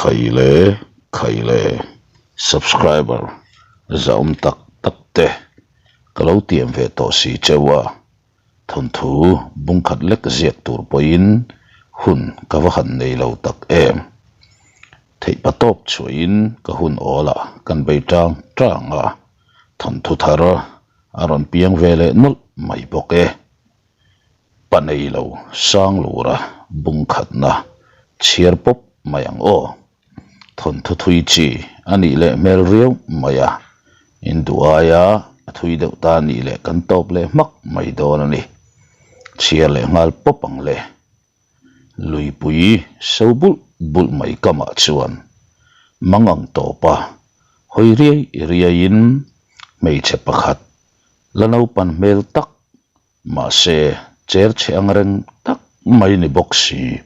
Khaile khaile subscriber zahawm tak tak te ka lo tiam ve tawh si cheu a, thawnthu bungkhat lek ziak tur pawhin hun ka va han nei lo tak em. Theihpa tawp chhuahin ka hun awl a, kan bei tang tang a, thawnthu thar a rawn piang ve leh nawlh mai bawk e. Pa nei lo sang lura bungkhatna chhiar pawp mai ang aw. Thawnthu thui chi a nih leh hmel riau mai a, in duh aia a thui deuh ta a nih leh kan tawp leh hmak mai dawn a ni. Chhiar leh nghal pawp ang le. Luipui so bulh bulh mai kamah chuan mangang tawpa hawi riai riaiin hmeichhe pakhat la naupan hmel tak Mahse, cher chhe ang reng tak mai ni bawk si.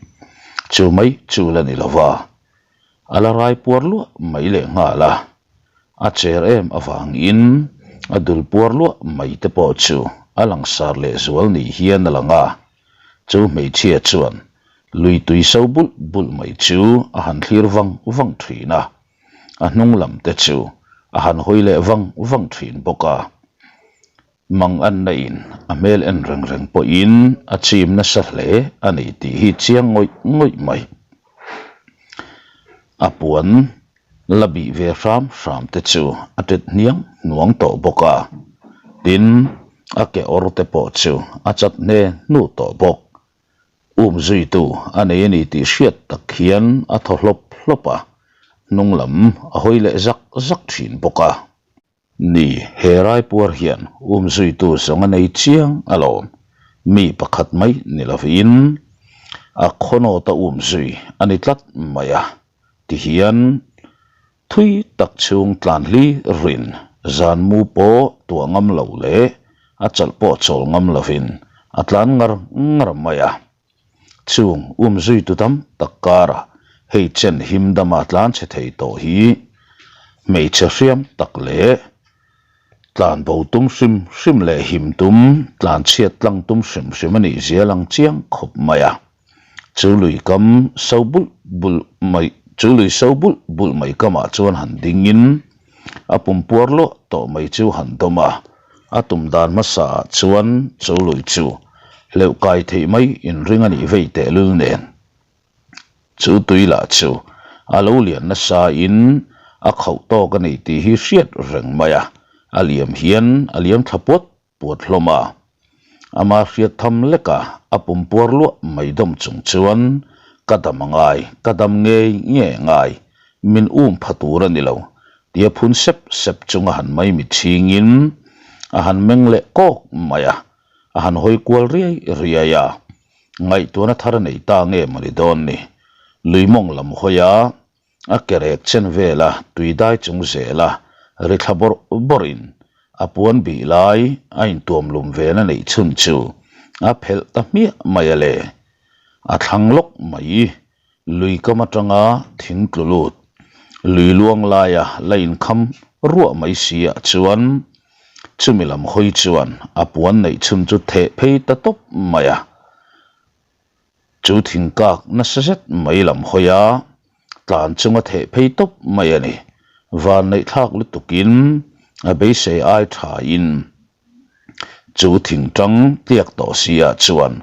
Chu mai chu la ni lova, a la rai puar luah mai leh nghal a. A cher em avangin a dul puar luah mai te pawh chu a langsar leh zual ni hian a lang a. Chu hmeichhia chuan lui tui so bulh bulh mai chu a han thlir vang vang thin a. A hnung lam te chu a han hawi leh vang vang thin bawk a. Mang an neihin a hmel en reng reng pawhin a chim nasa hle a ni tih hi chiang ngawih ngawih mai. A puan la bih ve hram hram te chu a tet hniang hnuang tawh bawk a, tin a ke awr te pawh chu a chat hne hnu tawh bawk. Um zuitu a nei a ni tih hriat tak hian a thaw hlawp hlawp a, hnung lam a hawi leh zak zak thin bawk a. Ni, he raipuar hian umzuitu zawng a nei chiang alawm. Mi pakhat mai ni lovin a khawnawta umzui a ni tlat mai a, tihian thui tak chhung tlan hli rin zan mu pawh tuah ngam lo leh a chawlh pawh chawl ngam lovin a tlan ngar ngar mai a. Chung umzuitu tam tak karah hei chen him dama tlan chhe thei tawh hi hmeichhe hriam tak leh tlan bo tum hrim hrim leh him tum tlan chhiat tlang tum hrim hrim a nih zia lang chiang khawp mai a. Chu lui kam so bulh bulh mai chu lui so bulh bulh mai kamah chuan han dingin a pum puar luah tawh mai chu han dawm a, a tum dan hmasa ah chuan chu lui chu hleuh kai theih mai inring a nih vei tehlul nen. Chu tui lah chu a lo lian nasa in a khauh tawk a ni tih hi hriat reng mai a, a liam hian a liam thla puat puat hlawm a. Ama hriat tham lek a, a pum puar luah mai dawm chung chuan ka dam a ngai, ka dam ngei ngei a ngai, min um pha tur a ni lo tia phun sep sep chunga han maimi chhingin a han meng leh kawk mai a, a han hawi kual riai riai a. Ngaihtuahna thar a nei ta nge mawni dawn ni? Lui mawng lam hawi a, a ke rek chen vela tui dai chung zela ri thla bawrh bawrhin a puan bih lai a intuam lum vena neih chhun chu a phelh ta hmiah mai a le. A thlang lawk mai lui kam atanga thing tlu lut lui luang laia la inkham ruah mai si ah chuan chumi lam hawi chuan a puan neih chhun chu theh phei ta tawp mai a. Chu thingkak nasa zet mai lam hawi a, tlan chunga theh phei tawp mai a ni. Van neih thlak lutukin a beisei ai thain chu thingtang tliak tawh si ah chuan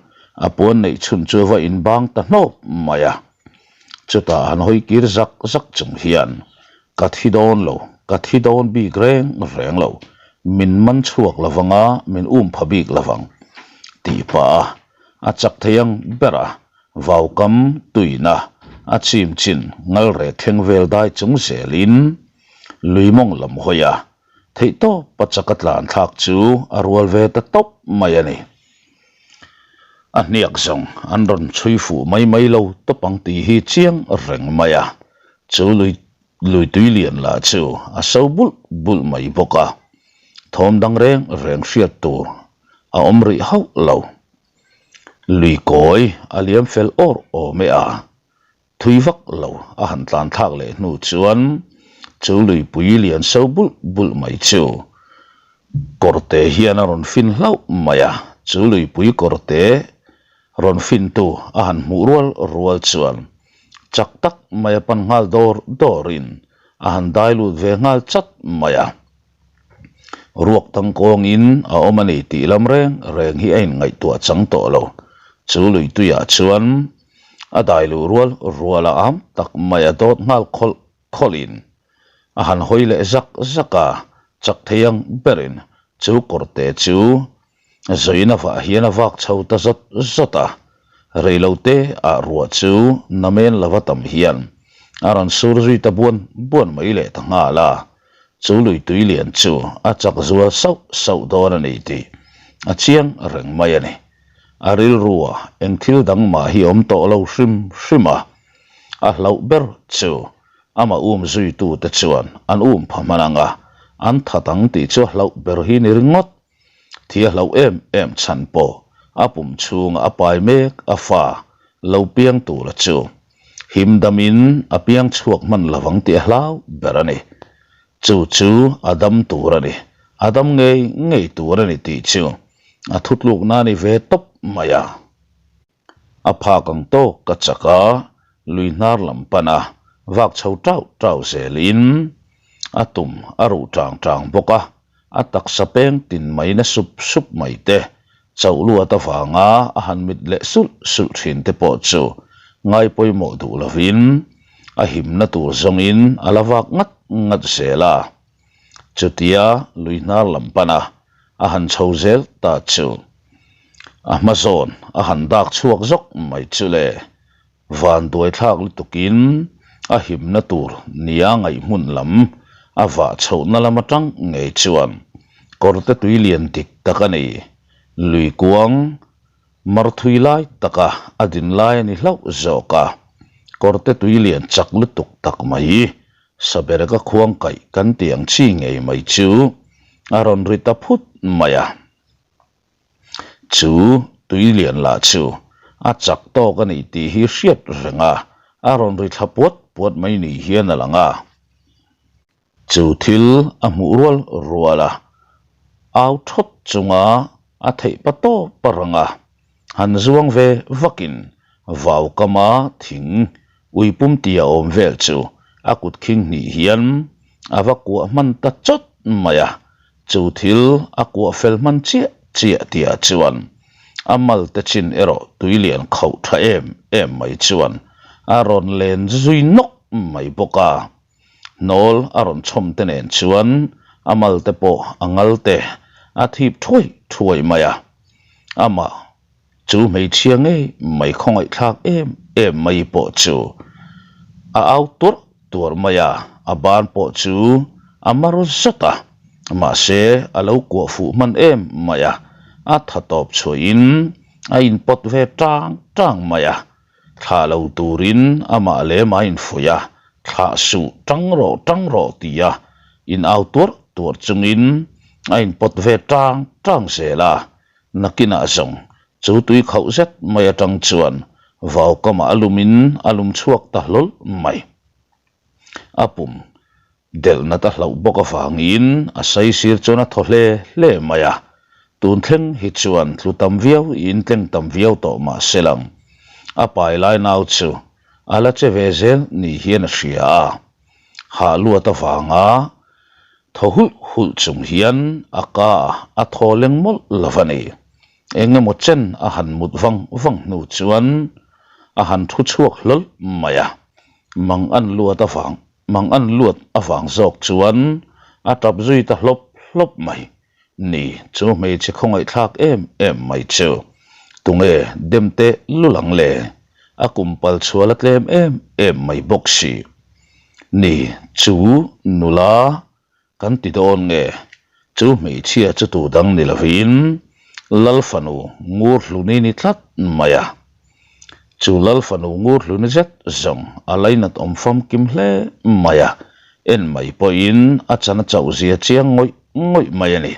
a puan neih chhun chu va inbang ta hnawp mai a. Chutah han hawi kir zak zak chung hian ka thi dawn lo, ka thi dawn bik reng reng lo, min man chhuak lovang a, min um pha bik lovang tih pah a A chak thei ang ber a, vaukam tuina a chim chin ngal reh thleng vel dai chung zelin lui mawng lam hawi a, theihtawp a chak a tlan thlak chu a rual ve ta tawp mai a ni. A hniak zawng an rawn chhui fuh mai mai lo tawp ang tih hi chiang reng mai a, chu lui lui tui lian lah chu a so bulh bulh mai bawk a, thawm dang reng reng hriat tur a awm rih hauh lo. Lui kawi a liam fel awr awm e a, thui vak lo a han tlan thlak leh hnu chuan chu luipui lian so bulh bulh mai chu kawrte hian a rawn fin hlauh mai a, chu luipui kawrte rawn fintu a han hmuh rual rual chuan. Chak tak mai a pan nghal dawr dawrin a han dai lut ve nghal chat mai a. Ruak tangkawngin a awm a ni tih lam reng reng hi a inngaihtuah chang tawh lo. Chu lui tuiah chuan a dai luh rual rual a am tak mai a dawt nghal khawlh khawlhin a han hawi leh zak zak a, chak thei ang berin chu kawrte chu Zoina vah hian a vak chho ta zawt zawt a, reilote ah ruah chu namen lova tam hian a rawn sur zui ta buan buan mai leh ta nghal a, chu lui tui lian chu a chak zual sauh sauh dawn a ni tih a chiang reng mai a ni. A rilrua eng thil dang mah hi awm tawh lo hrim hrim a, a hlauh ber chu amah um zuitute chuan an um pha hman ang a, an that ang tih chu a hlauh ber hi ni ringawt. Thi a hlauh em em chhan pawh a pum chhunga a pai mek a fa lo piang tura chu him damin a piang chhuak hman lovang tih a hlau ber a ni. Chu chu a dam tur a ni, a dam ngei ngei tur a ni tih chu a thutlukna a ni ve tawp mai a. A phak ang tawk ka chak a, lui hnar lam pan a, vak chho tau tau zelin a tum a ruh tang tang bawk a, a taksa peng tin mai na sup sup mai te, chauh luat avanga a han mit leh sulh sulh thin te pawh chu ngai pawimawh duh lovin a himna tur zawngin a la vak ngat ngat zel a. Chutia lui hnar lam pana a han chho zel ta chu a hma zawn a han dak chhuak zawk mai chu le. Van duaithlak lutukin a himna tur nia ngaih hmun lam a vah chhohna lam atang ngei chuan kawrte tui lian dik tak a ni. Lui kuang mar thui lai taka a din lai a ni hlauh zawk a, kawrte tui lian chak lutuk tak mai Sabereka khuang kaih kan tih ang chi ngei mai chu a rawn ri ta phut mai a. Chu tui lian lah chu a chak tawk a nih tih hi hriat reng a, a rawn ri thla puat puat mai ni hian a lang a. Chu thil a hmuh rual rual a, au thawt chunga a theih pa tawp a rang a, han zuang ve vakin vau kama thing ui pum tia awm vel chu a kut khing hnih hian a va kuah hman ta chawt mai a, chu thil a kuah fel hman chiah chiah tihah chuan a mal te chin erawh tui lian khauh tha em em mai chuan a rawn len zui nawk mai bawk a. Hnawl a rawn chhawm te nen chuan a mal te pawh a ngal te a thip thuai thuai mai a, amah chu hmeichhia ngei mai khawngaihthlak em em mai pawh chu a au tuarh tuarh mai a, a ban pawh chu a mar zat a, mahse a lo kuah fuh hman em mai a, a tha tawp chhuahin a inpawt ve tang tang mai a. Thlah lo turin amah lem a infuih a, thlah suh, tang rawh, tang rawh tia in au tuarh tuarh chungin a inpawt ve tang tang zel a. Nakinah zawng chu tui khauh zet mai atang chuan vaukamah a lumin a lum chhuak ta hlawl mai. A pum Delh nat a hlauh bawk avangin a saisir chuan a thaw hle hle mai a, tun thleng hi chuan tlu tam viau in tleng tam viau tawh mah se lang a pai lai nau chu a la che ve zel ni hian a hria a, hah luat avanga thaw hulh hulh chung hian a ka a thaw leng mawlh lo a ni. Eng emaw chen a han mut vang vang hnu chuan a han thu chhuak hlawl mai a, mang an luat avang Mang an luat avang zawk chuan a tap zui ta hlawp hlawp mai. Ni, chu hmeichhe khawngaihthlak em em mai chu. Tunge dem teh lul ang le? A kum pal chhual a tlem em em mai bawk si. Ni, chu nula Kan ti dawn nge? Chu hmeichhia chu tu dang ni lovin Lal fanu ngur hluni ni tlat mai a. Chu Lal fanu ngur hluni zet zawng a lainat awm famkim hle mai a, en mai pawhin a chan a chauh zia chiang ngawih ngawih mai a ni.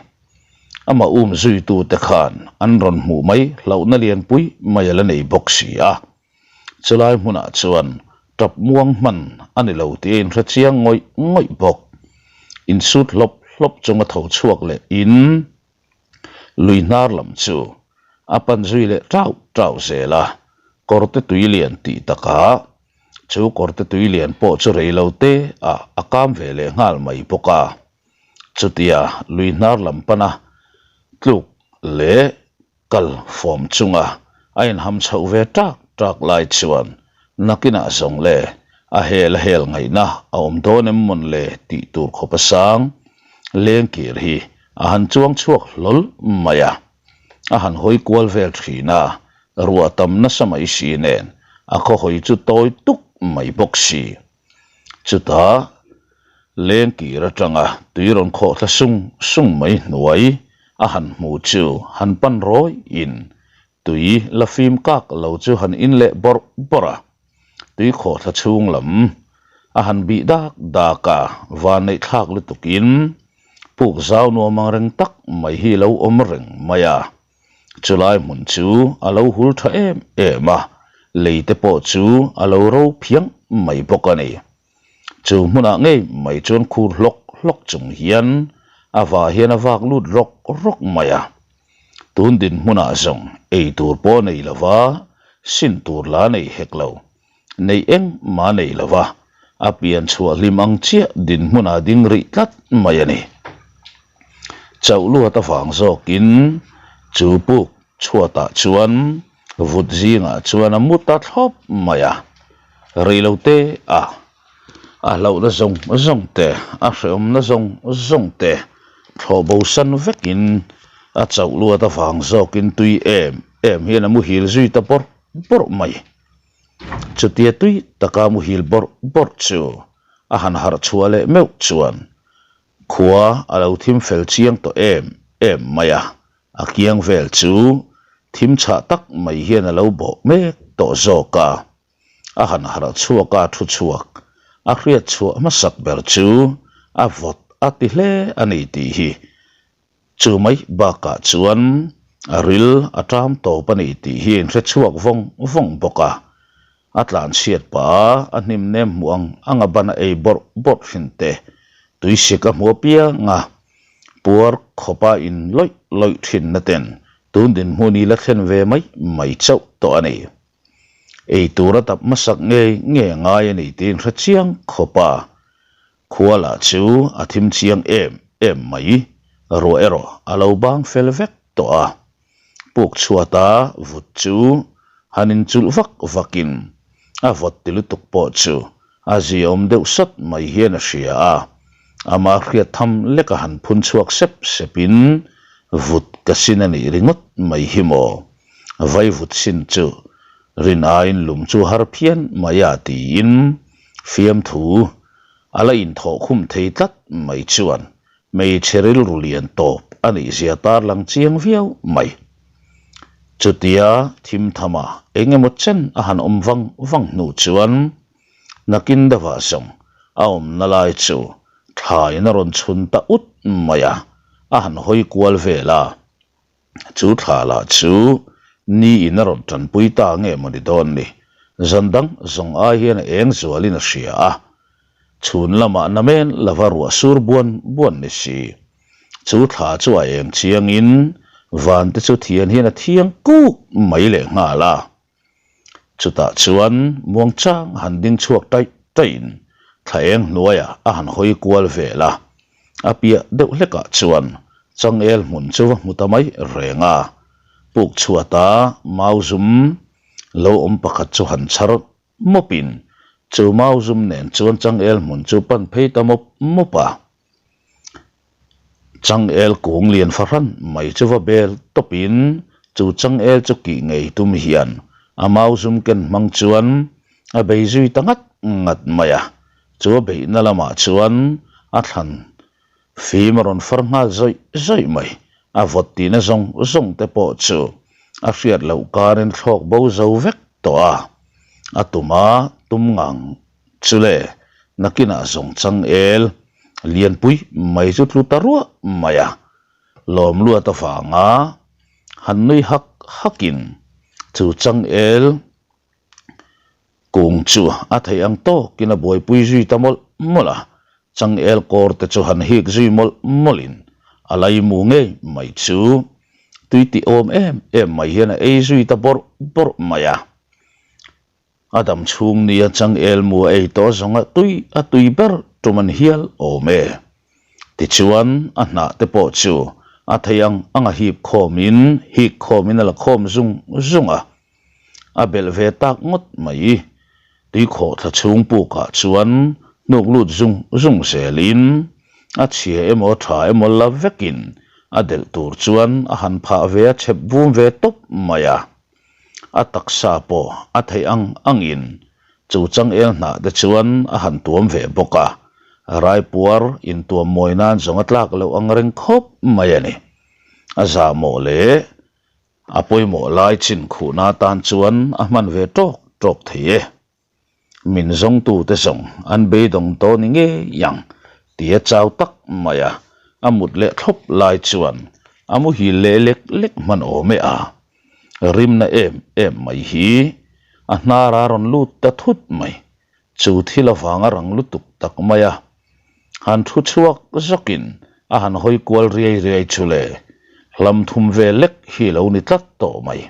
Amah um zuitute khan an rawn hmuh mai hlauhna lianpui mai a la nei bawk si a. Chulai hmunah chuan tap muang hman a ni lo tih a inhre chiang ngawih ngawih bawk. Insut hlawp hlawp chunga tho chhuak leh in lui hnar lam chu a pan zui leh tau tau zel a, kawrte tui lian tih takah. Chu kawrte tui lian pawh chu rei lo te ah a kam ve leh nghal mai bawk a. Chutia lui hnar lam pana tluk leh kal fawm chunga a inham chhoh ve ṭak ṭak lai chuan nakinah zawng le a hel a hel ngaihna a awm dawn em mawn le tih tur khawp a sang lengkir hi a han chuang chhuak hlawl mai a. A han hawi kual vel thin a, ruah tam nasa mai si nen a khawhawi chu tawi tuk mai bawk si. Chutah lengkir atanga tui rawn khawh thla sung sung mai hnuai a han hmu chu han pan rawiin tui la fim kak lo chu han in leh bawrh bawrh a. Tui khawh thla chhung lam a han bih dak dak a, van neih thlak lutukin puk zau nuam ang reng tak mai hi lo awm reng mai a. Chulai hmun chu a lo hul tha em em a, lei te pawh chu a lo ro phiang mai bawk a ni. Chu hmunah ngei mai chuan khur hlawk hlawk chung hian a vah hian a vak lut rawk rawk mai a. Tun dinhmunah zawng ei tur pawh nei lova, sin tur la nei hek lo. Nei engmah nei lova, a pian chhuah hlim ang chiah dinhmunah ding rih tlat mai a ni. Chauh luat avang zawkin chu puk chhuatah chuan vut zingah chuan a mu ta thlawp mai a, reilote a a hlauhna zawng zawng te, a hrehawmna zawng zawng te thlawh bo san vekin a chauh luat avang zawkin tui em em hian a muhil zui ta bawrh bawrh mai. Chutia tui taka muhil bawrh bawrh chu a han harh chhuah leh meuh chuan khua a lo thim fel chiang tawh em em mai a, a kiang vel chu thim chhah tak mai hian a lo bawh mek tawh zawk a. A han harh chhuak a thu chhuak a hriat chhuah hmasak ber chu a vawt a ti hle a ni tih hi Chu mai bakah chuan a ril a ṭam tawp a ni tih hi a inhre chhuak vawng vawng bawk a. A tlanchhiat pah a, a hnim nem hmuh ang ang a ban a ei bawrh bawrh thin te, tuisik a hmu apiang a, puar khawpa in lawih lawih thinna ten tun dinhmun i la thlen ve mai mai chauh tawh a ni. Ei tur a dap hmasak ngei ngei a ngai a ni tih a inhre chiang khawp a. Khua lah chu a thim chiang em em mai, ruah erawh a lo bang fel vek tawh a. Puk chhuata vut chu han inchulh vak vakin a vawt ti lutuk pawh chu a ziaawm deuh sawt mai hian a hria a. Amah hriat tham leka han phun chhuak sep sepin vut ka sin a nih ringawt mai hi maw? Vaivut sin chu rin aiin lum chu har phian mai a tiin Fiamthu a la inthawh khum thei tlat mai chuan hmeichhe rilru lian tawp a nih zia tarlang chiang viau mai. Chutia thim thama eng emaw chen a han awm vang vang hnu chuan nakin deuhah zawng a awmna lai chu thlaiin a rawn chhun ta ut mai a, a han hawi kual vel a. Chu thla lah chu ni in a rawn tanpui ta nge maw ni dawn ni? Zan dang zawng ai hian a eng zualin a hria a, chhun lamah namen lova ruah sur buan buan ni si. Chu thla chu a eng chiangin van te chu thian hian a thiang kuk mai leh nghal a. Chutah chuan muangchang han ding chhuak taih taihin thla eng hnuaiah a han hawi kual vel a, a piah deuh hlekah chuan changel hmun chu va hmu ta mai reng a, puk chhuata mau zum lo awm pakhat chu han chhar mawpin chu mau zum nen chuan changel hmun chu pan phei ta mawp mawp a. Changel kung lian fahran mai chu va bel tawpin chu changel chu kih ngei tum hian a mau zum ken hmang chuan a bei zui ta ngat ngat mai a, chu a beihna lamah chuan a thlan fim a rawn far nghal zawih zawih mai, a vawt tihna zawng zawng te pawh chu a hriat loh karin thlawk bo zo vek tawh a, a tuma tum ngang Chule, nakinah zawng changel lianpui mai chu tlu ta ruah mai a, lawm luat avanga han nui hak hakin chu changel kung chu a theih ang tawkin a buaipui zui ta mawlh mawlh a, changel kawr te chu han hik zui mawlh mawlhin a laimu ngei mai chu tui tih awm em em mai hian a ei zui ta bawrh bawrh mai a. A dam chhung nia changel mu a ei tawh zawnga tui a tui ber tum an hial awm e. Tichuan a hnah te pawh chu a thei ang ang a hip khawmin hik khawmin a la khawm zung zung a. A belh ve tak ngawt mai. Tuikhawh thla chhung pukah chuan hnuk lut zung zung zelin a chhia emaw tha emaw la vekin a delh tur chuan a han phah ve a chhep vum ve tawp mai a. A taksa pawh a theih ang angin chu changel hnah te chuan a han tuam ve bawk a, raipuar intuam mawi nan zawng a tlak loh ang reng khawp mai a ni. A zahmawh leh a pawimawh lai chin khuhna atan chuan a hman ve tawk tawk thei e. Min zawngtute zawng an beidawng tawh ni ngei ang tia chau tak mai a, a mut leh thlawp lai chuan a muhil leh lek lek hman awm e a. Rimna em em mai hi a hnar a rawn lut ta thut mai. Chu thil avanga rang lutuk tak mai a, han thu chhuak zawkin a han hawi kual riai riai chu le, hlam thum ve lek hi lo ni tlat tawh mai.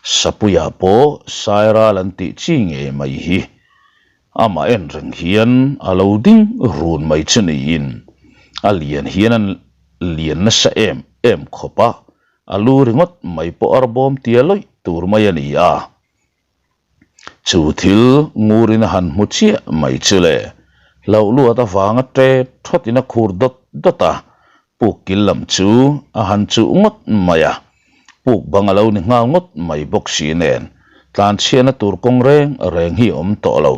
Sapuia pawh Sairal an tih chi ngei mai hi amah en reng hian a lo ding run mai chu niin a lian hian a lian nasa em em khawp a, a lu ringawt mai pawh a bawm tia lawih tur mai a ni a. Chu thil ngurin a han hmu chiah mai chu le, hlauh luat avanga ṭe thawtin a khur dawt dawt a, puk kil lam chu a han chuh ngawt mai a, puk bang a lo ni nghal ngawt mai bawk si nen, tlanchhiahna tur kawng reng reng hi a awm tawh lo.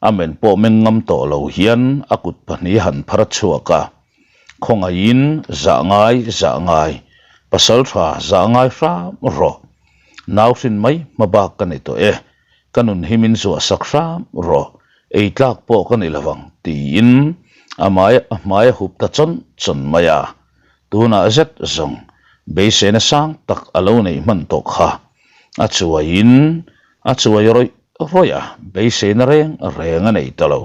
A men pawh meng ngam tawh lo hian a kut pahnih a han phar chhuak a, Khawngaihin zah ngai zah ngai, pasal tha zah ngai hram rawh. Nau hrin mai hma bak ka ni tawh e, ka nun hi min zuah sak hram rawh, ei tlak pawh ka ni lo vang tiin a hmai a hmai a hup ta chawn chawn mai a. Tunah zet zawng beiseina sang tak a lo neih hman tawh kha. A chuaiin a chuai rawih rawih a, beiseina reng reng a nei ta lo.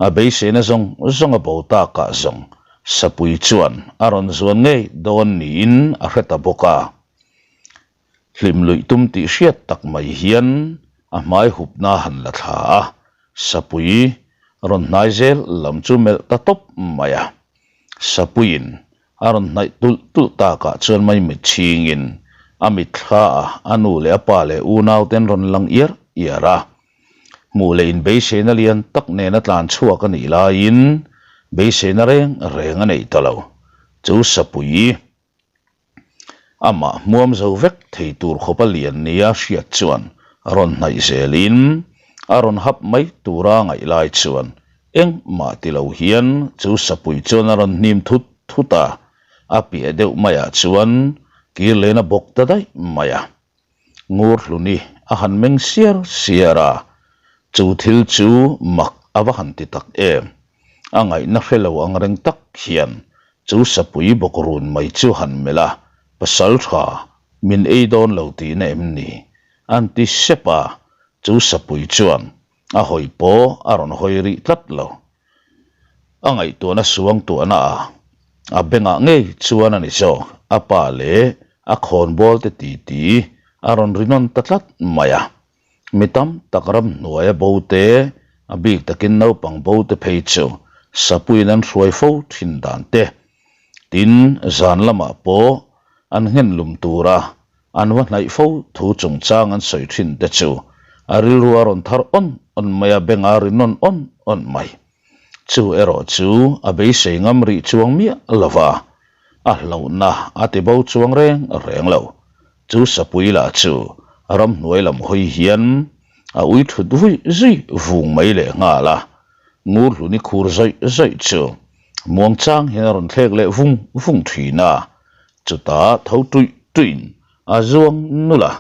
A beiseina zawng zawng a bo takah zawng Sapui chuan a rawn zuan ngei dawn niin a hre ta bawk a. Hlim luih tum tih hriat tak mai hian a hmai hupna han la thla a, Sapui rawn hnai zel lam chu melh ta tawp mai a. Sapuiin a rawn hnaih tulh tulh takah chuan mai mitchhingin a mitthla a, a nu leh a pa leh unauten rawn lang iar iar a. Hmuh leh inbeiseina lian tak nena tlan chhuak a nih laiin beiseina reng reng a neih ta lo. Chu Sapui amah hmuam zo vek thei tur khawpa lian nia hriat chuan rawn hnaih zelin a rawn hap mai tura ngaih lai chuan engmah ti lo hian chu Sapui chuan a rawn hnim thut thut a, a piah deuh maiah chuan kir lehna bawk ta daih mai a. Ngur hluni a han meng siar siar a, chu thil chu mak a va han ti tak em? A ngaihna hre lo ang reng tak hian chu sapui bawk run mai chu han melh a, Pasal tha, min ei dawn lo tihna em ni? An ti sep a, chu sapui chuan A hawi pawh a rawn hawi rih tlat lo. A ngaihtuahna suangtuahna a a bengah ngei chuan a ni zawk. A pa leh a khawnbawl te titi a rawn ri nawn ta tlat mai a. Mi tam tak ramhnuaia bo te, a bik takin naupang bo te phei chu sapuiin an hruai fo thin dan te. Tin, zan lamah pawh an nghen lum tura An va hnaih fo thu chungchang an sawi thin te chu a rilru a rawn thar awn awn mai a, beng a ri nawn awn awn mai. Chu erawh chu a beisei ngam rih chuang miah lo va, a hlauhna a ti bo chuang reng reng lo. Chu sapui lah chu ramhnuai lam hawi hian a ui thut vui zui vung mai leh nghal a, ngur hluni khur zawih zawih chu muangchang hian a rawn thlek leh vung vung thin a. Chutah tho tuih tuihin a zuang nulh a,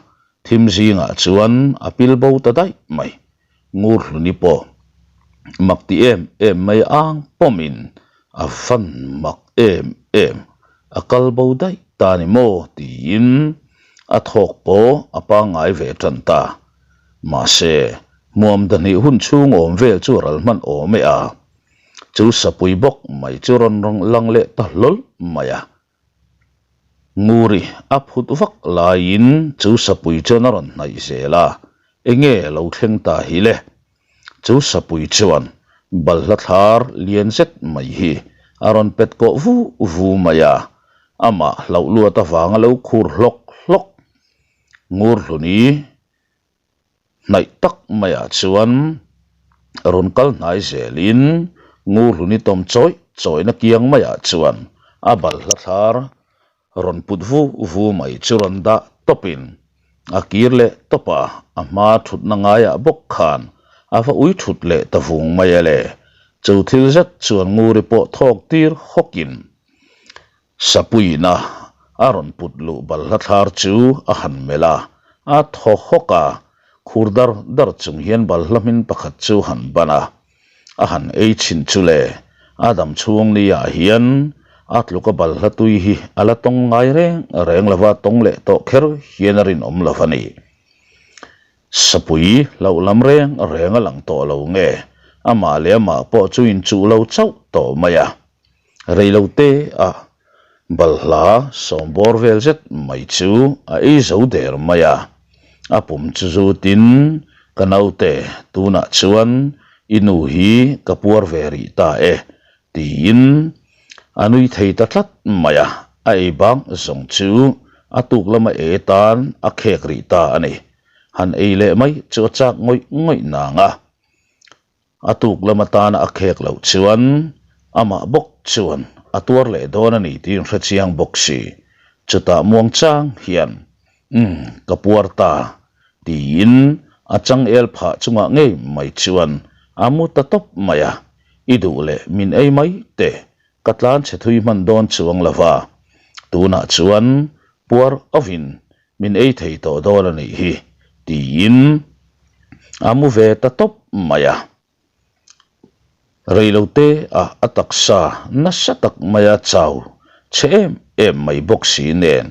thim zingah chuan a pil bo ta daih mai. Ngur hluni pawh mak ti em em mai ang pawmin a van mak em em, a kal bo daih ta ni maw tiin a thawk pawh a pangngai ve tan ta. Mahse, hmuam dahnih hun chhung awm vel chu ral hman awm e a. Chu sapui bawk mai chu rawn lang leh ta hlawl mai a. Nguri a phut vak laiin chu sapui chuan a rawn hnaih zel a. Enge lo thleng ta hi le? Chu sapui chuan balhla thlar lian zet mai hi a rawn pet kawh vu vu mai a, amah hlauh luat avanga lo khur hlawk hlawk ngur hluni hnaih tak maiah chuan rawn kal hnai zelin ngur hluni tawm chawih chawihna kiang maiah chuan a balhla thlar Rawn put vu vu mai chu rawn dah tawpin a kir leh tawp a, a hma thutna ngaiah bawk khan a va ui thut leh ta vung mai a le. Chu thil zet chuan Nguri pawh thawk tir hawkin Sapuiina a rawn put luh balhla thlar chu a han melh a, a thaw hawk a, khur dar dar chung hian balhla hmin pakhat chu han ban a. A han ei chhin chu le, a dam chhung ni ah hian a tluka balhla tui hi a la tawng ngai reng reng lova tawng leh tawh kher hian a rinawm lo a ni. Sapui hlauh lam reng reng a lang tawh lo nge, amah leh amah pawh chu inchuh lo chauh tawh mai a. Reilote a balhla sawmbawr vel zet mai chu a ei zo der mai a, a pum chu zutin ka naute tunah chuan i nu hi ka puar ve rih ta e tiin a nui thei ta tlat mai a, a ei bang zawng chu a tuk lama e tan a khek rih ta a ni. Han ei leh mai chu a chak ngawih ngawih nang a. A tuk lam atana a khek loh chuan amah bawk chuan a tuar leh dawn a ni tih in hre chiang bawk si. Chutah muang chang hian, Umm, ka puar ta, tiin a changel phah chungah ngei mai chuan a mu ta tawp mai a, I duh leh min ei mai teh, ka tlan chhe thui hman dawn chuang lo va, tunah chuan puar awin Min ei thei tawh dawn a nih hi, tiin a mu ve ta tawp mai a. Reilote ah a taksa nasa tak maia chau chhe em em mai bawk si nen,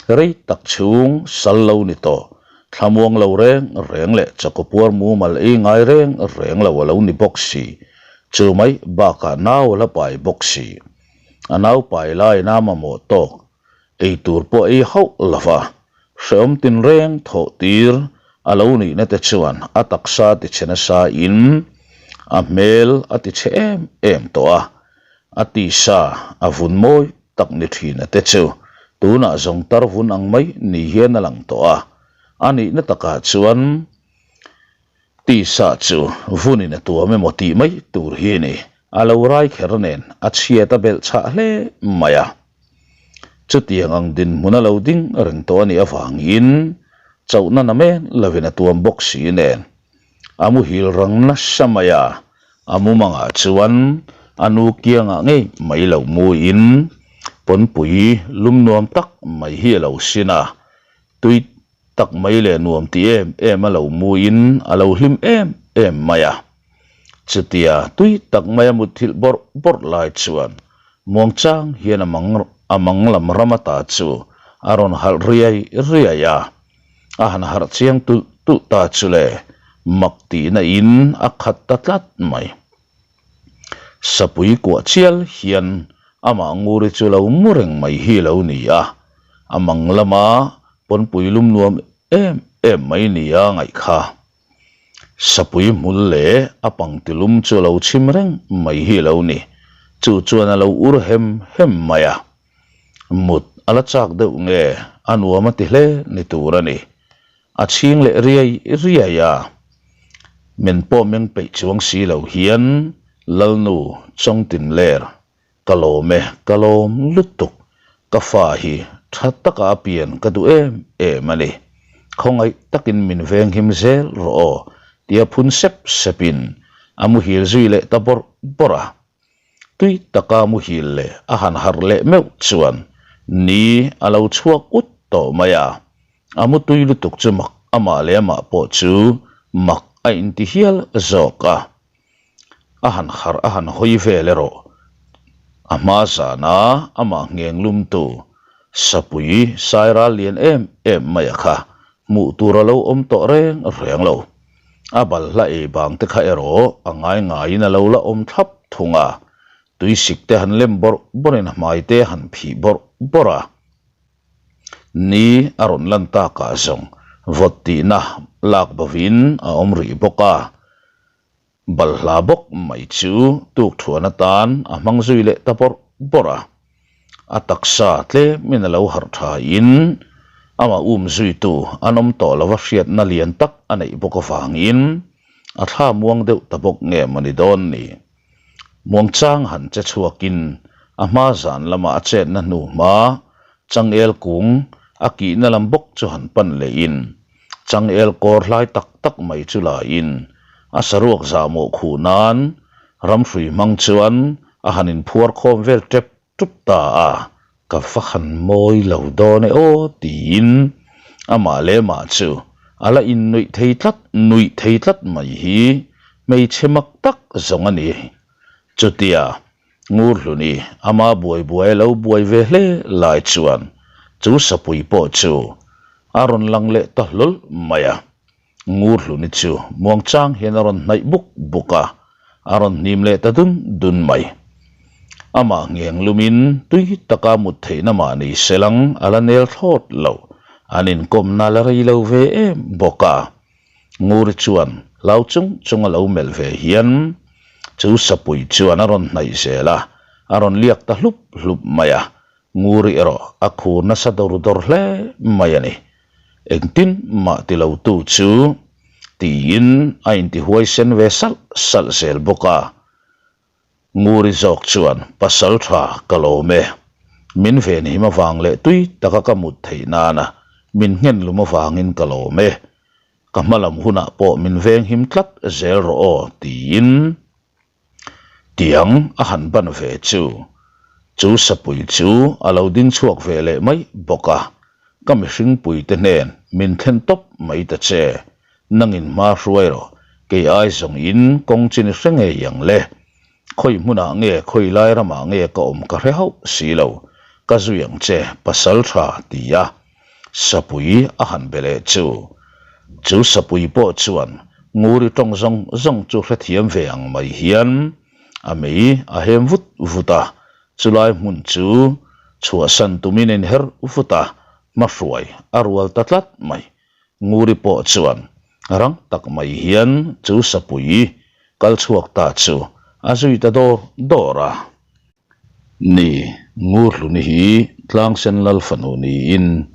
rei tak chhung sal lo ni tawh, thlamuang lo reng reng leh chawkawpuar mumal ei ngai reng reng lo a lo ni bawk si, chu mai bakah nau a la pai bawk si. A nau pai laiin a mamawh tawk Ei tur pawh ei hauh lo va, hrehawm tinreng thawh tir a lo nihna te chuan a taksa ti chhe nasa in a hmel a ti chhe em em tawh a, a tisa a vun mawi tak ni thina te chu tunah zawng tar vun ang mai ni hian a lang tawh a, a nihna takah chuan tisa chu vunin a tuam emaw tih mai tur hi a ni, a lo rai kher nen a chhiat a belh chhah hle mai a. Chutiang ang dinhmun a lo ding reng tawh a nih avangin chauhna na men lovin a tuam bawk si nen a muhil rang nasa mai a, a mumangah chuan a nu kiangah ngei mai lo muin pawnpui lum nuam tak mai hi a lo sin a, tui tak mai leh nuam ti em em a lo muin a lo hlim em em mai a. Chutia tui tak maia mutthilh bawrh bawrh lai chuan muangchang hian a mang a mang lam ram ata chu a rawn halh riai riai a, a han harh chiang tulh tulh ta chu le mak tihna in a khat ta tlat mai. Sapui kuah chial hian amah Nguri chu lo mu reng mai hi lo ni a, a mang lama pawnpui lum nuam em em mai nia ngaih kha. Sapui hmul leh a pangti lum chu a lo chhim reng mai hi a lo ni. Chu chuan a lo ur hem hem mai a. Mut a la chak deuh nge a nuam a ti hle ni tur a ni. A chhing leh riai riai a. Men pawh meng peih chuang si lo hian Lalnu Chawngtin ler Ka lawm e, ka lawm lutuk. Ka fa hi tha taka a pian ka duh em em a ni. Khawngaih takin min venghim zel rawh aw, tia phun sep sepin a muhil zui leh ta bawrh bawrh a. Tui taka muhil leh a han harh leh meuh chuan ni a lo chhuak ut tawh mai a. A mutui lutuk chu mak amah leh amah pawh chu mak a inti hial zawk a. A han harh a han hawi vel erawh a hma zana amah ngheng lumtu sapui sairal lian em em mai a kha hmuh tur a lo awm tawh reng reng lo. A balhla ei bang te kha erawh a ngai ngaiin a lo la awm thlap thung a, tuisik te han lem bawrh bawrhin a hmai te han phih bawrh bawrh a. Ni a rawn lan takah zawng Vawt tihna lak bovin a awm rih bawk a. Balhla bawk mai chu tukthuan atan a hmang zui leh ta bawrh bawrh a. A taksa tlemin a lo harh thain amah um zuitu an awm tawh lova hriatna lian tak a neih bawk avangin a thla muang deuh ta bawk nge maw ni dawn ni. Muangchang han che chhuakin a hma zan lama a chetna hnu hma changel kung a kihna lam bawk chu han pan lehin changel kawr hlai tak tak mai chu lain a saruak zahmawh khuh nan ramhrui hmang chuan a han inphuar khawm vel tep tup ta a, ka va han mawi lo dawn e aw tiin amah leh mah chu a la innuih thei tlat nuih thei tlat mai hi hmeichhe mak tak zawng a ni. Chutia Ngurhluni ama buai buai a lo buai ve hle lai chuan chu sapui pawh chu a rawn lang leh ta hlawl mai a. Ngurhluni chu muangchang hian a rawn hnaih buk buk a, a rawn hnim leh ta dun dun mai. Amah ngheng lumin tui taka mut theihna mah ni se lang a la nel thlawt lo, an inkawmna la rei lo ve em bawk a. Nguri chuan hlau chung chung a lo melh ve hian chu sapui chuan a rawn hnaih zel a, a rawn liak ta hlup hlup mai a, Nguri erawh a khur nasa dawr dawr hle mai a ni. Engtin mah ti lo tu chu tiin a intihuaisen ve salh salh zel bawk a. Nguri zawk chuan pasal tha ka lawm e. Min venhim avang leh tui taka ka mut theih nana min nghen lum avangin ka lawm e. Ka hmalam hunah pawh min venghim tlat zel rawh aw tiin Tiang a han ban ve chu, chu sapui chu a lo ding chhuak ve leh mai bawk a, ka mihring puite hnen min thlen tawp mai ta che, nangin hma hruai rawh, kei ai zawng in kawng chin i hre ngei ang le, khawi hmunah nge khawi lai ramah nge ka awm ka hre hauh si lo, ka zui ang che pasal tha ti a. Sapui a han be leh chu. Chu sapui pawh chuan Nguri tawng zawng zawng chu hrethiam ve ang mai hian a mei a hem vut vut a, chulai hmun chu chhuahsan tumin a inher vut a, hmahruai a rual ta tlat mai. Nguri pawh chuan rang tak mai hian chu sapui kal chhuak ta chu a zui ta dawr dawr a. Ni, Ngurhluni hi Tlangsen Lal fanu niin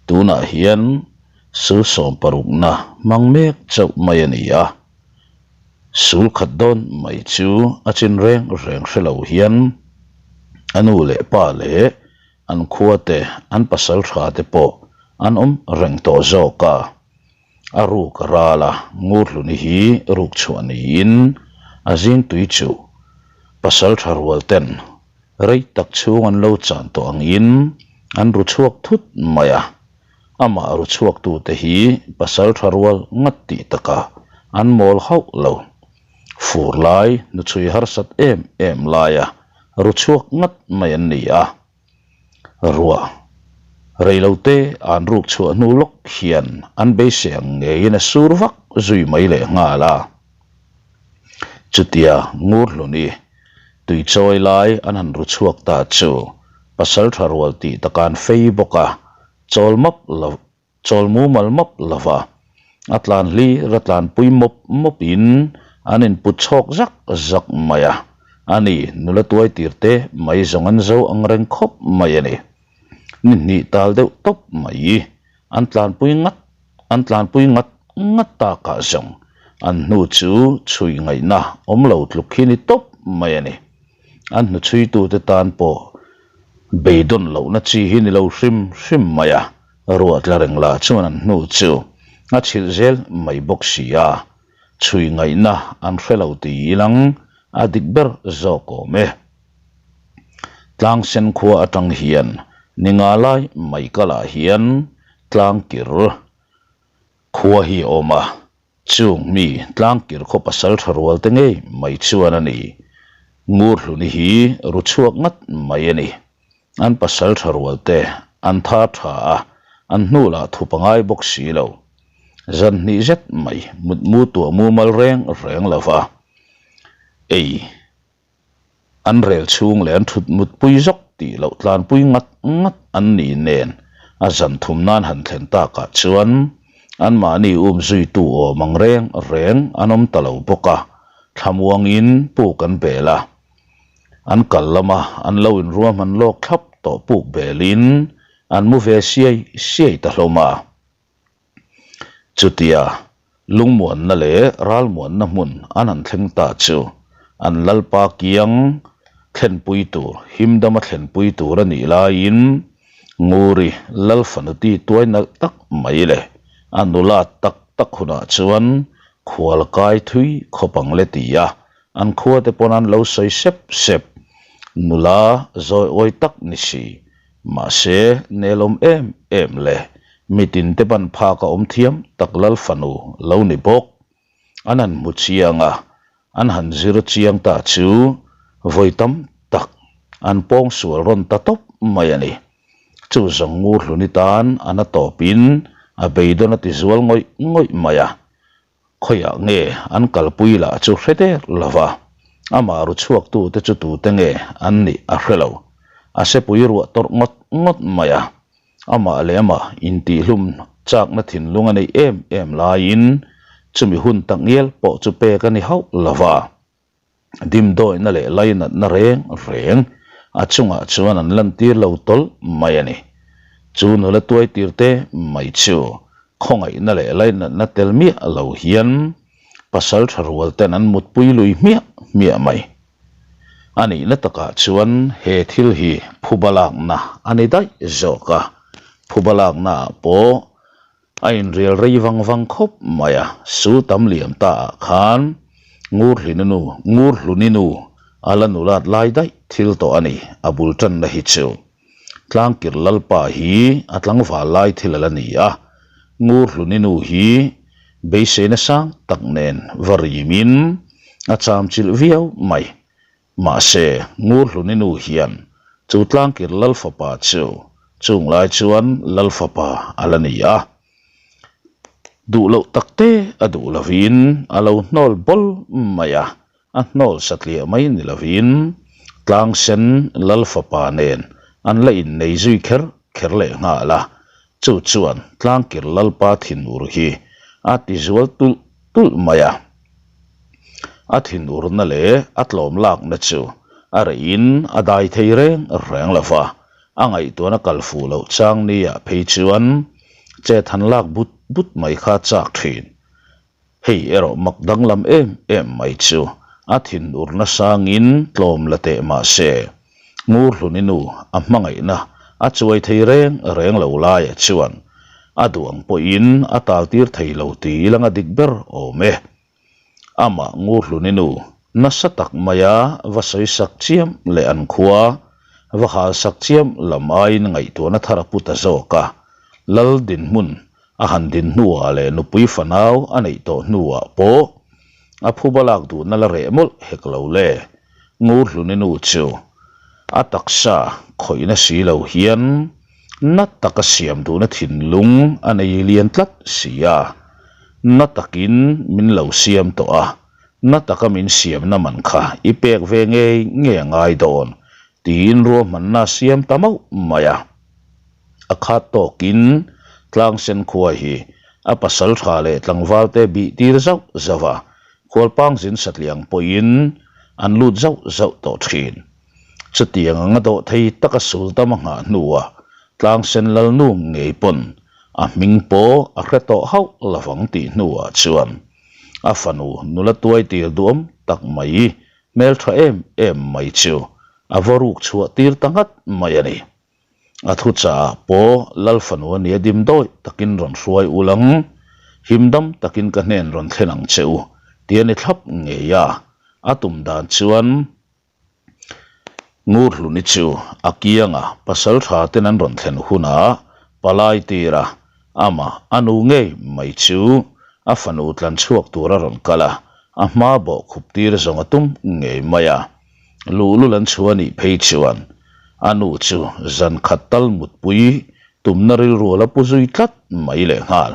tunah hian sul sawmparukna hmang mek chauh mai a ni a. Sul khat dawn mai chu a chin reng reng hre lo hian a nu leh pa leh an khua te an pasal tha te pawh an awm reng tawh zawk a. A ruk a ral a, Ngurhluni hi ruk chhuah niin a zing tui chu pasal tha rual ten rei tak chhung an lo chan tawh angin an ru chhuak thut mai a. Amah ru chhuak tute hi pasal tha rual ngat tih takah an mawl hauh lo. Fur lai hnuchhui harsat em em laia ru chhuak ngat mai an ni a. Ruah reilote an ruk chhuah hnu lawk hian an beisei ang ngeiin a sur vak zui mai leh nghal a. Chutia Ngurhluni tui chawi lai an han ru chhuak ta chu pasal tha rual tih taka an fei bawk a, chawl map lo Chawl mumal mawp lova a tlan hlir a tlanpui mawp mawp in an input chhawk zak zak mai a, a ni nula tuai tir te mai zawng an zo ang reng khawp mai a ni. Ni hnih tal deuh tawp mai an tlanpui ngat an tlanpui ngat ngat takah zawng an hnu chu chhui ngaihna awm lo tluk hi ni tawp mai a ni. An hnuchhuitute tan pawh beidawn lohna chi hi ni lo hrim hrim mai a. Ruah tla reng lah chuan an hnu chu a chhilh zel mai bawk si a, chhui ngaihna an hre lo ti ilang a dik ber zawk awm e. Tlangsen khua atang hian ni nga lai mai kalah hian tlangkir khua hi a awm a, Chung mi tlangkir khaw pasal tha rual te ngei mai chuan a ni. Ngurhluni hi ru chhuak ngat mai a ni. An pasal tha rual te an tha tha a, an hnu lah thup a ngai bawk si lo. Zan hnih zet mai mutmu tuah mumal reng reng lo va. Ei. An rel chhung leh an thut mutpui zawk tih loh tlanpui ngat ngat an ni nen a zan thum nan han thlen takah chuan. Anmahni um zuitu awm ang reng reng an awm ta lo bawk a, thlamuangin puk an bel a. An kal lama an lo inruahman lawk thlap tawh puk belin an mu ve siai siai ta hlawm a. Chutia lungmuanna leh ralmuanna hmun an han thleng ta chu an lalpa kiang thlenpui tur, himdama thlenpui tur a nih laiin Nguri Lalfanuti tuai nalh tak mai leh a nula tak tak hunah chuan khual kai thui khawp ang le ti a, an khuate pawn an lo sawi sep sep. Nula zawi awi tak ni si. Mahse, nelawm em em le, mitin te ban phak a awm thiam tak lal fanu lo ni bawk. An han hmu chiang a, an han zir chiang ta chu vawi tam tak an pawng sual rawn ta tawp mai a ni. Chu zawng ngur hluni tan a na tawpin a beidawn a ti zual ngawih ngawih mai a. Khawiah nge an kalpui lah chu hre der lo va, amah ru chhuaktute chu tute nge an nih a hre lo. A sepui ruah tawrh ngawt ngawt mai a, amah leh amah intihhlum chakna thinlung a neih em em laiin chumi hun takngial pawh chu pek a ni hauh lo va. Dimdawihna leh lainatna reng reng a chungah chuan an lantir lo tawlh mai a ni. Chu nula tuai tirte mai chu khawngaihna leh lainatna tel miah lo hian pasal tha rual ten an mutpui lui hmiah hmiah mai. A nihna takah chuan he thil hi phuba lakna a ni daih zawk a, phuba laknaah pawh A inrial rei vang vang khawp mai a, su tam liam ta ah khan Ngurhlinu nu, Ngurhluni nu a la nulat lai daih thil tawh a ni, a bul tanna hi chu. Tlangkir Lalpa hi a tlangval lai thil a la ni a, Ngurhluni nu hi beiseina sang tak nen va rimin a chamchilh viau mai. Mahse, Ngurhluni nu hian chu tlangkir Lalfapa chu chung lai chuan Lalfapa a la ni a. Duh loh tak te a duh lovin a lo hnawl bawl mai a, a hnawl satliah mai ni lovin Tlangsen Lalfapa nen an la innei zui kher kher leh nghal a, chu chuan Tlangkir Lalpa thinur hi a tizual tulh tulh mai a. A thinurna leh a tlawm lakna chu a reihin a dai thei reng reng lo va, a ngaihtuahna kal fuh loh chang nia phei chuan chet han lak but but mai kha a chak thin. Hei erawh mak danglam em em mai chu a thinurna sangin tlawm la teh mah se, Ngurhluni nu a hmangaihna a chuai thei reng reng lo laia chuan a duh ang pawhin a taltir thei lo ti ila nga dik ber awm e. Amah Ngurhluni nu nasa tak maia va sawi sak chiam leh an khua va hal sak chiam lam aiin ngaihtuahna thar a pu ta zawk a, Lal dinhmun a han din hnuah leh nupui fanau a neih tawh hnuah pawh a phuba lak duhna la reh mawlh hek lo le. Ngurhluni nu chu a taksa khawihna si lo hian na taka siam duhna thinlung a nei lian tlat si a, na takin min lo siam tawh a, na taka min siamna man kha i pek ve ngei ngei a ngai dawn tiin ruahmanna a siam ta mauh mai a. A khat tawkin Tlangsen khua hi a pasal tha leh tlangvalte bih tir zauh zauh a, khualpang zin satliang pawhin an lut zauh zauh tawh thin. Chutiang anga dawh thei taka sul tam a nghah hnuah Tlangsen Lalnu ngei pawn a hming pawh a hre tawh hauh lovang tih hnuah chuan a fanu nula tuai tir duam tak mai hmeltha em em mai chu a va ruk chhuah tir ta ngat mai a ni. A thuchah ah pawh Lal fanu a nia dim dawi takin rawn hruai ul ang, him dam takin ka hnen rawn thlen ang che u, ti a ni thlap ngei a. A tum dan chuan Ngurhluni chu a kianga pasal tha ten an rawn thlen hunah palai tir a, amah a nu ngei mai chu a fanu tlan chhuak tur a rawn kal a, a hma bawh khup tir zawng a tum ngei mai a. Luhlul an chhuah anih phei chuan a nu chu zan khat tal mutpui tumna rilru a la pu zui tlat mai lehnghal.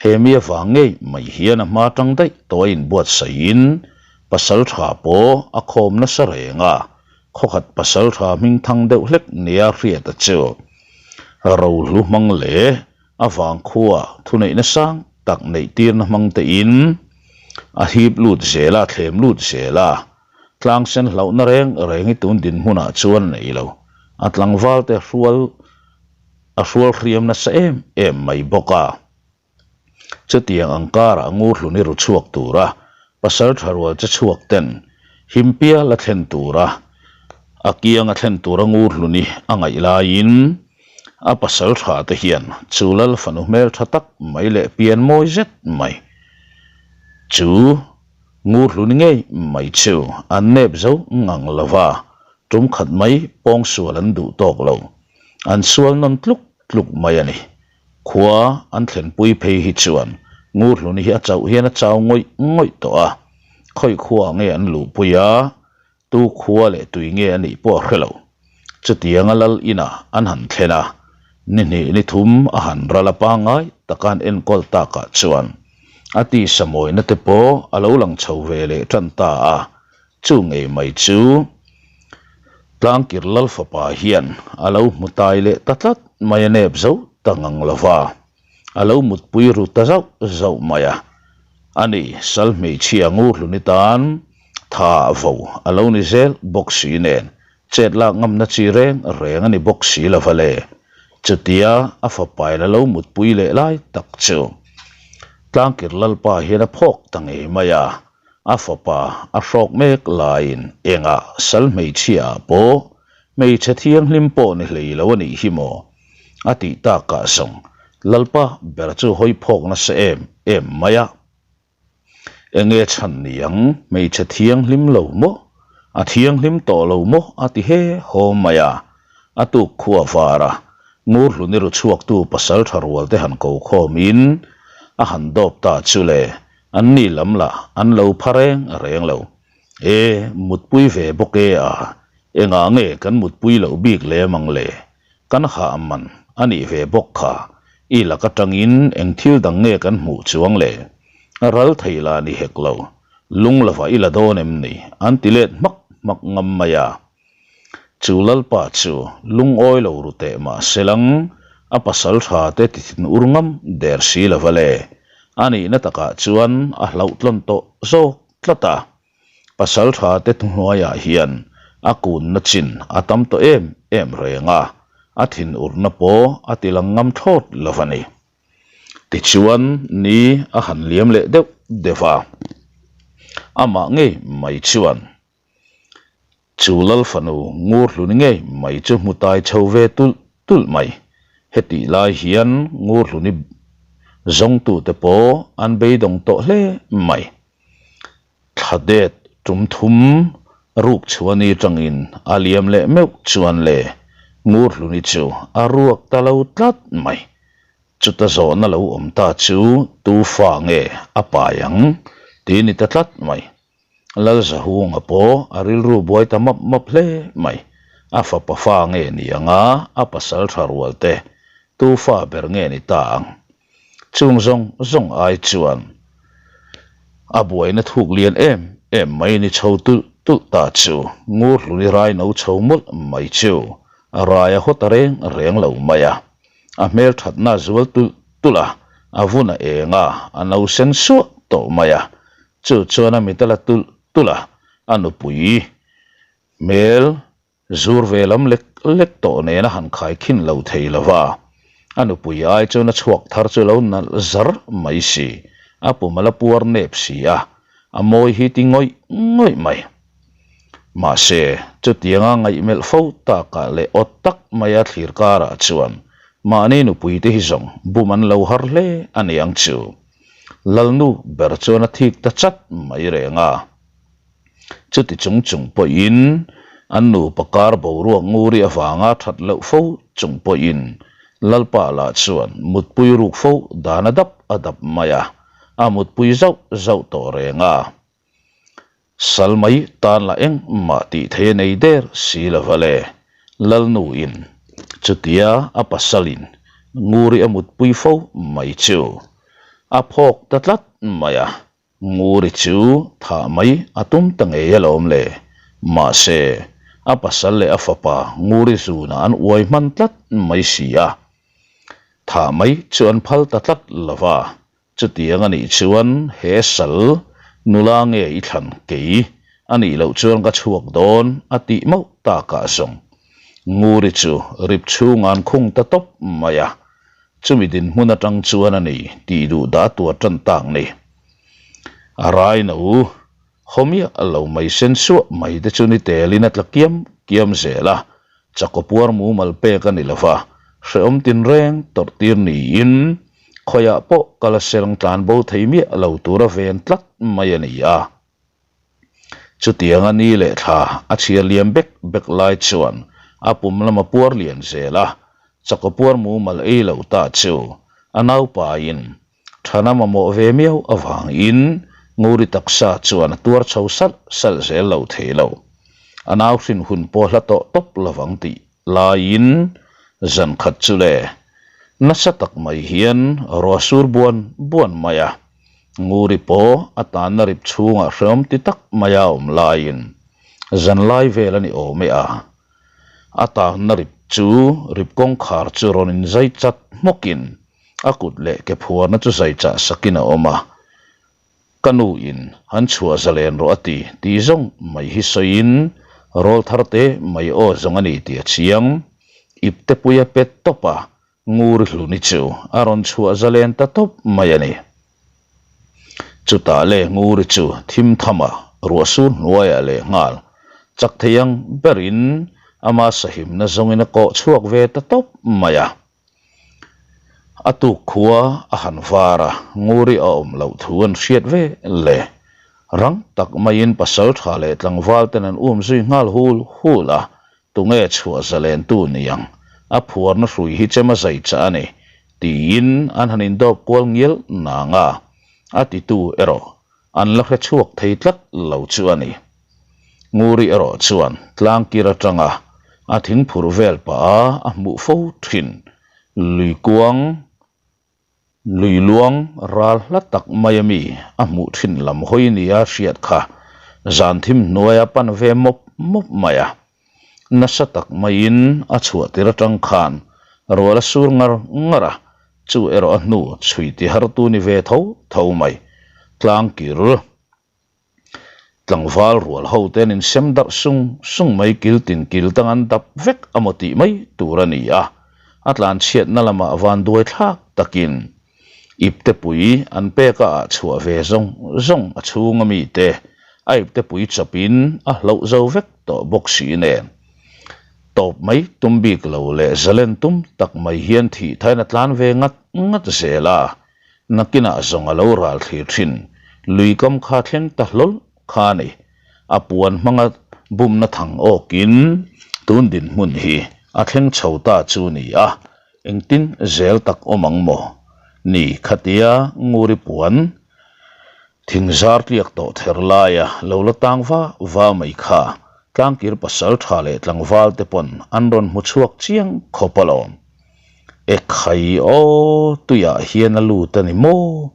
He mi avang ngei mai hian a hma tang daih tawh a inbuatsaihin pasal tha pawh a khawm nasa reng a, khawkhat pasal tha hming thang deuh hlek nia hriata chu rohlu hmang leh. A vangkhua thuneihna sang tak neih tirna hmang tein a hip lut zel a, thlem lut zel a. Tlang sen hlauhna reng reng hi tun dinhmunah chuan a nei lo. A tlangval te hrual a hrual hriam nasa em em mai bawk a. Chutiang ang karah ngurhlun i ru chhuak tura pasal tha rual che chhuak ten him pial a thlen tura a kiang a thlen tura ngurhlun i a ngaih laiin a pasal tha te hian chu lal fanu hmel tha tak mai leh pian mawi zet mai chu ngurhlun ngei mai chu an nep zo ngang lova tum khat mai pawngsual an duh tawk lo an sual nawn tluk tluk mai a ni. Khua an thlenpui phei hi chuan Ngurhluni hi a chauh hian a chau ngawih ngawih tawh a, khawi khuaah nge an luhpui a, tu khua leh tui nge a nih pawh a hre lo. Chutianga lal inah an han thlen a, ni hnih ni thum a han ral a pangngai taka an enkawl takah chuan a tisa mawina te pawh a lo lang chho ve leh tan ta a, Chu ngei mai chu Tlangkir Lal fapa hian a lo hmu tai leh ta tlat mai a nep zo ta ngang lo va, a lo mutpui ru ta zauh zauh mai a. Ani sal hmeichhia ngurhluni tan tha vo a lo ni zel bawk si nen chet lak ngamna chi reng reng a ni bawk si lo va le. Chutia a fapain a lo mutpui leh lai tak chu Tlangkir Lalpa hian a phawk ta ngei mai a. A fapa a hrawk mek laiin engah sal hmeichhia ah pawh hmeichhe thianghlim pawh ni hlei lo a nih hi maw? A tih takah zawng Lalpa ber chu hawi phawk nasa em em mai a. Enge chhan ni ang hmeichhe thianghlim lo maw? A thianghlim tawh lo maw? A ti he haw mai a. A tuk khua var a, Ngurhluni ru chhuaktu pasal tha rual te han ko khawmin a han dawp ta chu le. An ni lam lah an lo pha reng reng lo. E, mutpui ve bawk e a, engah nge kan mutpui loh bik lem ang le? Kan hah man a nih ve bawk kha, i lak atangin eng thil dang nge kan hmuh chuang le? Ral thei lah ni hek lo, lung lovah i la dawn em ni? An ti let hmak hmak ngam mai a. Chu Lalpa chu lungawi lo ru teh mah se lang, a pasal tha te ti thin ur ngam der si lo va le. A nihna takah chuan a hlauhtlawn tawh zawk tlat a. Pasal tha te thuhnuaiah hian a kunna chin a tam tawh em em reng a, a thin urna pawh a ti lang ngam thlawt lo va ni. Tichuan ni a han liam leh deuh deuh a, amah ngei mai chuan Chu Lal fanu Ngurhluni ngei mai chu hmu tai chho ve tulh tulh mai. Hetih lai hian Ngurhluni zawngtute pawh an beidawng tawh hle mai. Thla det tum thum ruk chhuani tangin a liam leh meuh chuan le Ngurhluni chu a ruak ta lo tlat mai. Chuta zawhna lo awm ta chu tu fa nge a pai ang tih ni ta tlat mai. Lalzahunga pawh a rilru buai ta map map hle mai. A fapa fa nge ni ang a, a pasal tha rual te tu fa ber nge ni ta ang? Chung zawng zawng ai chuan a buaina thuk lian em em mai ni chho tulh tulh ta chu Ngurhluni rai no chho mawlh mai chu a rai a haw ta reng reng lo mai a. A hmel thatna a zual tulh tulh a, a vun a eng a, a no sen suah tawh mai a. Chu chuan a mit a la tulh tulh a, a nupui hmel zur ve lam lek lek tawh nen a han khaikhin lo thei lo va. A nupui ai chuan a chhuak thar chu lo nalh zar mai si, a pum a la puar nep si a, a mawi hi ti ngawih ngawih mai. Mahse, chutianga ngaihmelh fo takah leh awt tak maia thlir karah chuan mahni nupuite hi zawng bum an lo har hle a ni ang chu. Lalnu ber chuan a thik ta chat mai reng a. Chuti chung chung pawhin an nupa kar boruak nguri avanga that loh fo chung pawhin Lalpa lah chuan mutpui ruk fo dan a dap a dap mai a, a mutpui zauh zauh tawh reng a. Sal mai tan lah engmah tih thei a nei der si lo va le. Lalnu in chutia a pasal in Nguri a mutpui fo mai chu a phawk ta tlat mai a, Nguri chu thah mai a tum ta ngei alawm le. Mahse, a pasal leh a fapa Nguri zunah an uai hman tlat mai si a. Thah mai chu an phal ta tlat lo va, chutiang a nih chuan he sal nula nge i thlan kei a nih loh chuan ka chhuak dawn a tih mauh takah zawng Nguri chu rip chhungah an khung ta tawp mai a, chumi dinhmun atang chuan a ni tih duh dah tur tan tak ni. A raino Haw miah lo mai sen suah mai te chu ni telin a tla kiam kiam zel a, chakaw puar mumal pek a ni lo va, hrehawm tinreng tawrh tir niin khawiah pawh kal a serang tlan bo thei miah lo tura ven tlat mai a ni a. Chutianga ni leh thla a chhiar liam bek bek lai chuan a pum lam a puar lian zel a, chakaw puar mumal ei lo ta chu a naupain Thana mamawh ve miau avangin Nguri taksa chuan a tuar chho salh salh zel lo thei lo. A nau hrin hun pawh hla tawh tawp lovang tih laiin zan khat chu le nasa tak mai hian ruah sur buan buan mai a. Nguri pawh a tanna rip chhungah hreawm ti tak maia awm laiin zan lai vel a ni awm e a. A tanna rip chu rip kawngkhar chu rawn inzai chat hmawkin A kut leh ke phuarna chu zai chah sakin a awm a, Ka nu in han chhuah zalen rawh a ti, tih zawng mai hi sawiin rawl thar te mai aw zawng a ni tih a chiang. Ipte pui a pet tawp a, Ngur hluni chu a rawn chhuah zalen ta tawp mai a ni. Chutah le Nguri chu thim tham a, ruah sur hnuaiah leh nghal chak thei ang berin ama sahimna zawngin a kawh chhuak ve ta tawp mai a. A tuk khua a han var a, Nguri a awm loh thu an hriat ve le. Rang tak maiin pasal tha leh tlangval ten an um zui nghal hul hul a, tunge chhuah zalentu ni ang, a phuarna hrui hi chem a zai chah a ni, tiin an han indawp kual ngial nang a, a titu erawh an la hre chhuak thei tlat lo chu a ni. Nguri erawh chuan tlangkir atanga a thing phurh vel pah a a hmuh fo thin. Lui kuang, lui luang ral hla tak mai ami a hmuh thin lam hawi nia hriat kha zan thim hnuaia pan ve mawp mawp mai a. Nasa tak maiin a chhuah tir atang khan rual a sur ngar ngar a, chu erawh a hnu chhui ti hartu ni ve tho tho mai. Tlangkir. Tlangval rual ho te an insem darh sung sung mai kil tin kil tang an dap vek a maw tih mai tur a ni a, a tlanchhiatna lamah van duai thlak takin iptepui an pek a ah chhuah ve zawng zawng a chhung a mite a iptepui chawpin a hloh zo vek tawh bawk si nen tawp mai tum bik lo leh zalen tum tak mai hian thih thain a tlan ve ngat ngat zel a. Nakinah zawng a lo ral thlir thin. Lui kam kha thleng ta hlawl kha a ni. A puan hmanga bumna thang awkin tun dinhmun hi a thleng chho ta chu ni a, engtin zel tak awm ang maw? Ni khatia Nguri puan thing zar tliak tawh ther laia lo la tang va va mai kha tlangkir pasal tha leh tlangval te pawn an rawn hmu chhuak chiang khawp alawm. Ekhai aw, tuiah hian a lut a ni maw?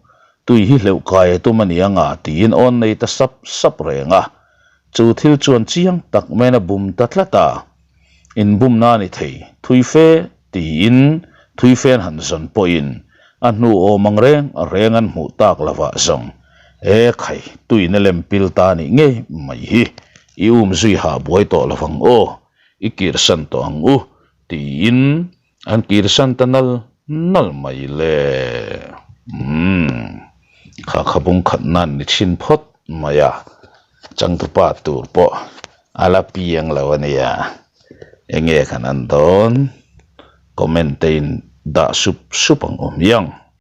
Tui hi hleuh kai a tum a ni anga tiin awn nei ta sap sap reng a. Chu thil chuan chiang tak maiin a bum ta tlat a. Inbumna a ni thei, thui fe tiin thui fen han zawn pawhin a hnu awm ang reng reng an hmuh tak lovah zawng Ekhai, tuiin a lem pil ta a nih ngei mai hi i um zui hah buai tawh lovang aw, i kirsan tawh ang u Tiin an kirsan ta nal nal mai le. Umm, kha kha bung khat nan ni chhin phawt mai a, changtupa tur pawh a la piang lo a nia. Enge kan an dawn? Comment te in dah sup sup ang awm hiang.